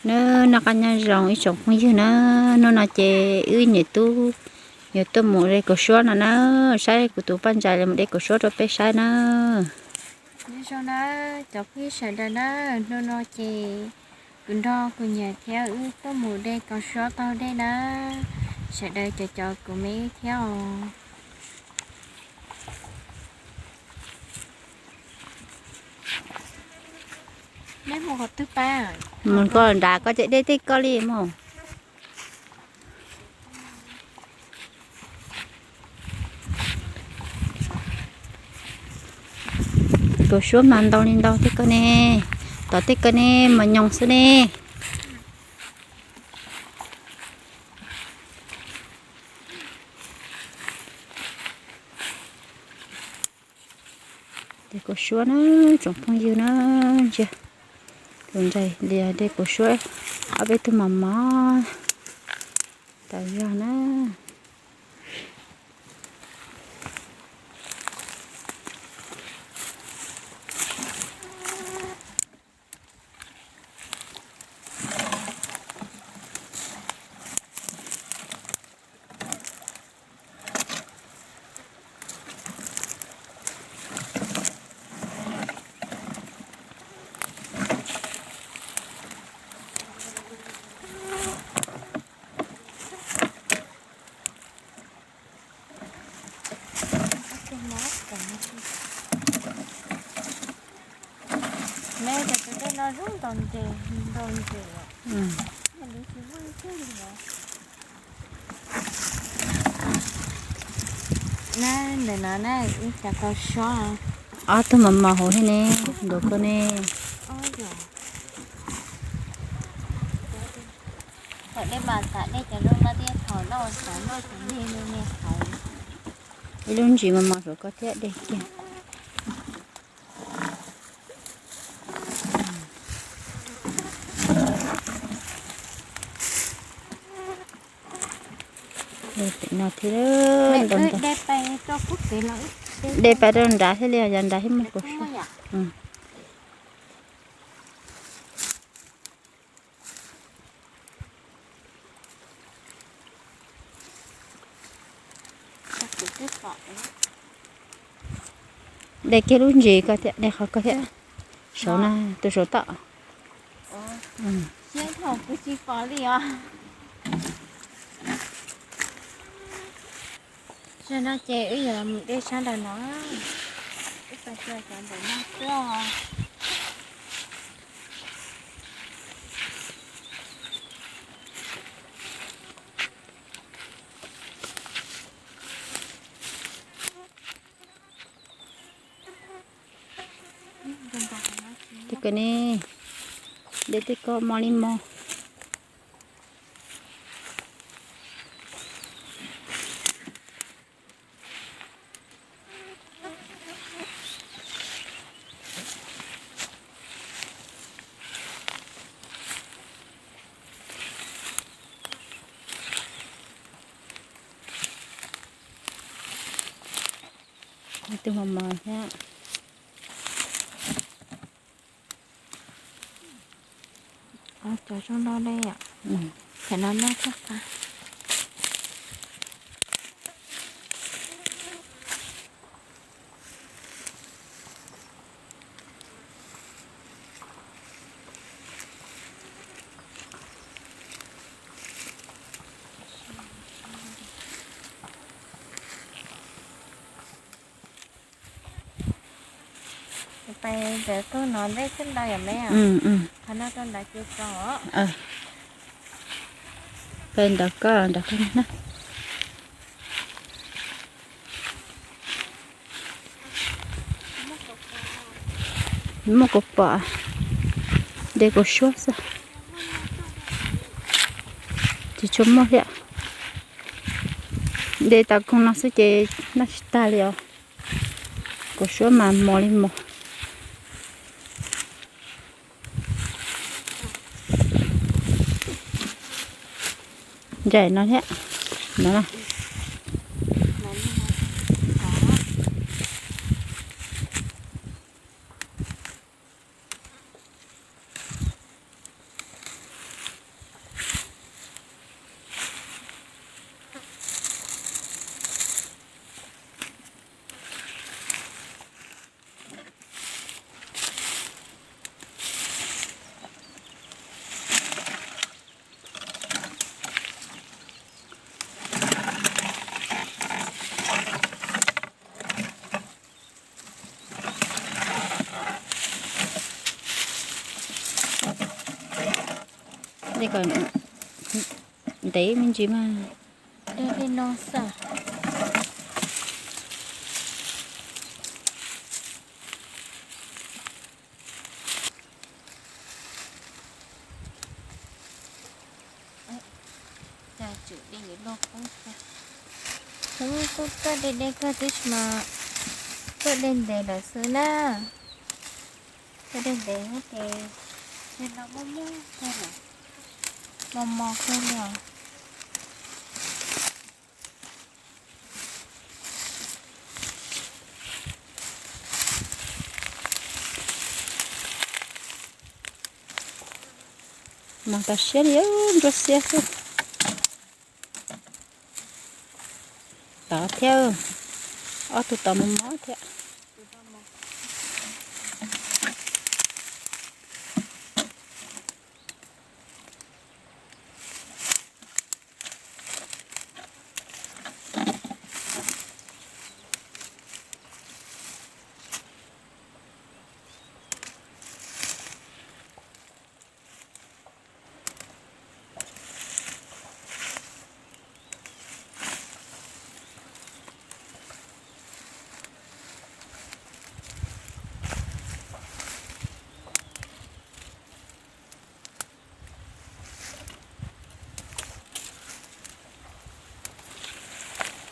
Nab, noj qab nyob zoo ib tsoom phooj ywg na, hnub no ces wb niam tub yuav tuaj mus de kaus suab no na, saib kuv tus poj ntxoog los mus de kaus suab rau peb saib na. Nyob zoo na cov phooj ywg sawv daws na, hnub no ces kuv nrog kuv niam thiab wb tuaj mus de kaus suab taug dej na, sawv daws cov cov kuv me thiab os. Neb mus qhov twg pab? Mus koj nrad koj ces dej tej koj li mus. Kaus suab mas ntau li ntau tej koj ne, tom tej koj ne, mas nyoos xwb ne. De kaus suab na, tsoom phooj ywg na, ntsia tus ntsais lias de kaus suab, ob peb tug mos mos tas zog na. Ntawm no na, ib cov kaus suab. Ob tug mos mos hauv thiab ne, ntuav koj ne. Thaum dej mas xav dej cov zoo no thiaj thaum noj xav noj cov niag me me hauv. Ib lub ntsis mos mos saum koj thiab dej kiag. Pem no thiab, de pais rau nrad thiab li, yog nrad thiab muaj kaus suab. De kiag lub ntsis koj thiab, de qhov koj thiab. Saud na, tus saud tom. Zaum no ces wb yuav los mus dej sab nraud no, wb pais txog cov ntawm no xwb os. Tej ko ne, dej tej ko mos li mos. Tus mos mos thiab. Cov zoo no ne, thaum no noj tag. Pais ntawd tuaj no dej thiaj ntau yom me. Qhov no rau ntawd ces txaus. Pais ntawd koj ntawd koj na. Muaj kaus pom, de kaus suab xwb. Tsis tshua muaj thiab. De tau koog no xwb ces noj tsis tag li os. Kaus suab mas mos li mos. Ntsais no thiab, no na. Kom ntev me ntsis mas. Dej li no xwb. Cas tswm dej yuav loj qub thiab. Tseem kuj tuaj deb deb kawg tab sis mas tuaj dej ntev lawm xwb na. Tuaj dej ntev ces dej no muaj muaj kawg lawm, mos mos kawg li os. Mos tas siab li, nruab siab xwb. Tod thiab, ob tug tod mos mos thiab.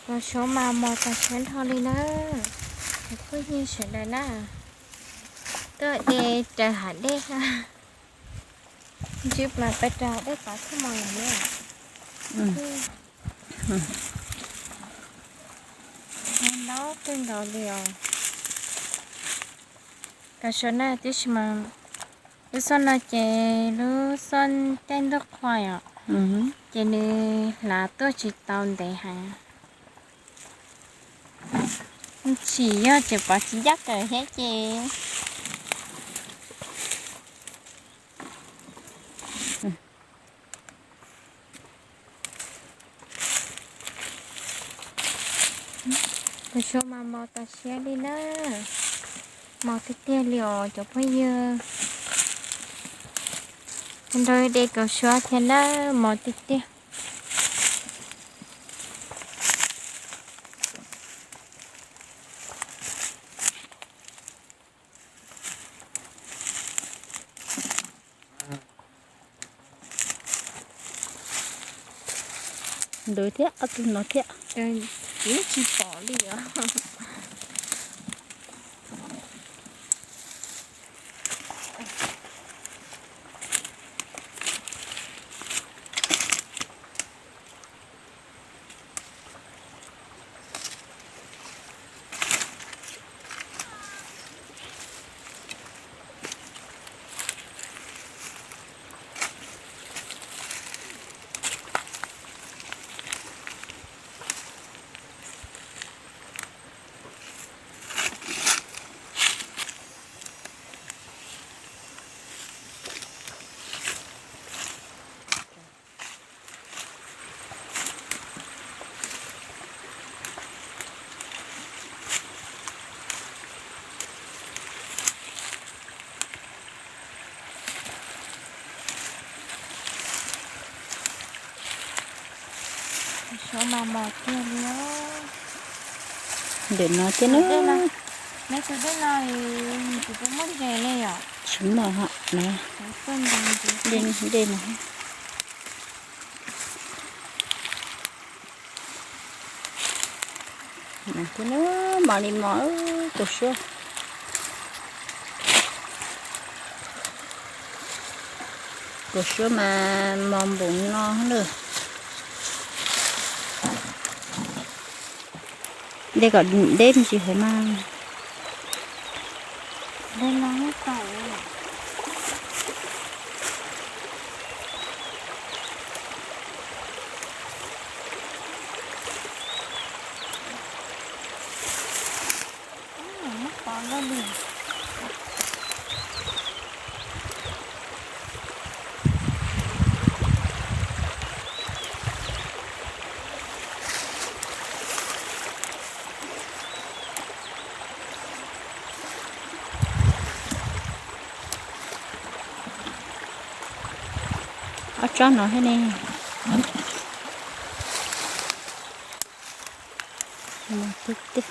Kos Suav mas mos tas siab dhau li na. Kuv phooj ywg sawv daws na, tuaj de raws hav dej, ntsib plaws pes raws hav dej tod thiaj mos lawm na. Nab kawg nkaus li os. Kos Suav na, tab sis mas lub xob no ces lub xob caij ntuj qhua os, ces nws hlav tuaj tsis tau ntev heev. Tsis yog ces pov tsis ncaj kawm thiab ces. Kos Suav mas mos tas siab li na. Mos tiag tiag li os cov phooj ywg. Nrog de Kos Suav thiab na, mos tiag tiag. Ntawd thiab, ob tug no thiab. Kuv tsis pom li os. Suav mas mos tiag li os. Ntawm no thiab na. Neb tus dej no tsis muaj ntses li yom? Tsis muaj hos na. Dej no. Thiab na, mos li mos, Kos Suav. Kos Suav mas mos npaum no lawm. Dej kom deb me ntsis heev mas. Ob tsob no thiab ne. Mos tiag tiag.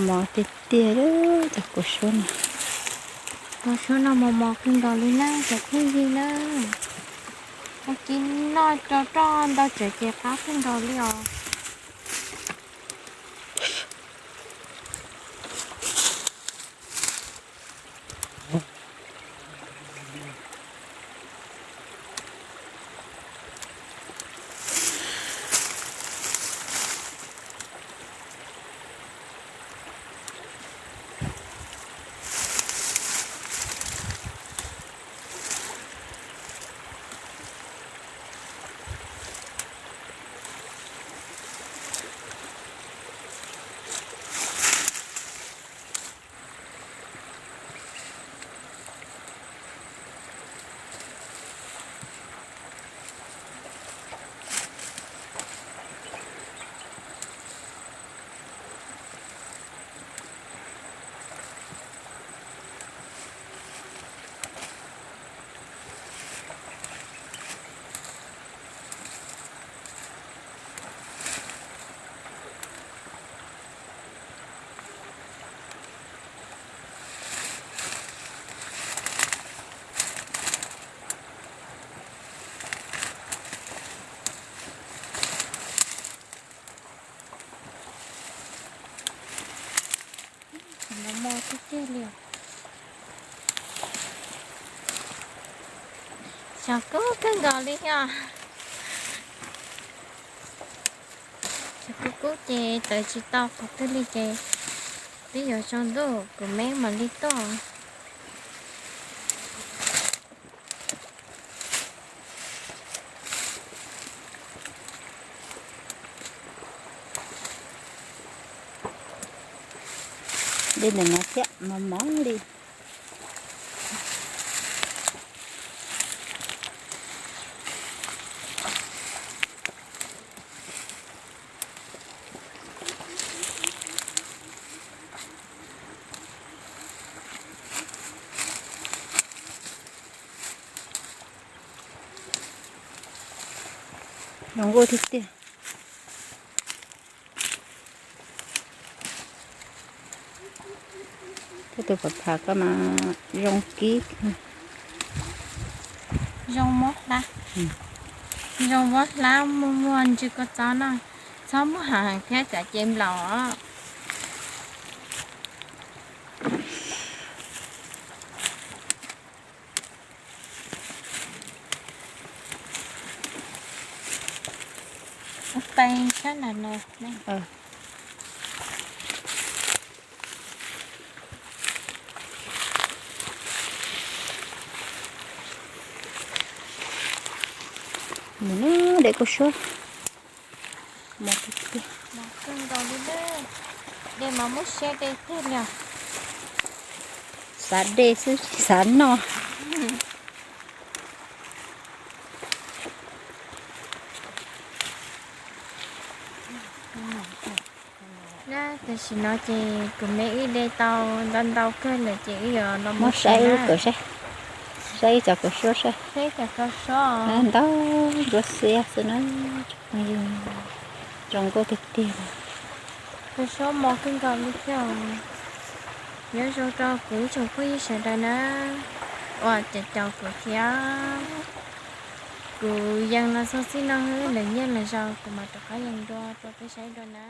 Mos tiag tiag, cov kua suab no. Kua suab no mos mos kawg nkaus li na cov phooj ywg na. Ua ci noj rau roj ntau tsawv ces qab kawg nkaus li os. Mos mos tiag tiag li. Xyov kub kawg nkaus li os. Xyov kub kub ces tawm tsis tau qhov twg li ces twb yuav tsaus ntuj kuv me mam li tuaj. Dej ntawm no thiab mos mos li. Zoo nkauj tiag tiag. Tej tus phav phav ko mas zoo kib. Zoo mob hlab. Zoo mob hlab muag muag ntsw kua txob no. Txhob muag heev thiab tsam ces nplaum os. Ua tau sab nram no. Mus na, dej kua suab. Mos tiag tiag. Mos kawg nkaus li na. Dej mas muab siab dej tiag li os. Xav dej xwb tsis xav noj. Na, tam sim no ces kuv me wb de tau ntau ntau kawg lawm ces wb yuav los muab saib wb kua suab, saib wb cov kua suab saib. Saib cov kua suab ntau ntsuab xiab xwb na. Zoo nkauj tiag tiag. Kua suab mos kawg nkaus li thiab. Nyob zoo rau kuv ib tsoom phooj ywg sawv daws na, uas caum caum kuv thiab. Kuv yees los txog txij no, lwm niaj lwm zaus kuv mam rov qab yees dua rau peb saib dua na.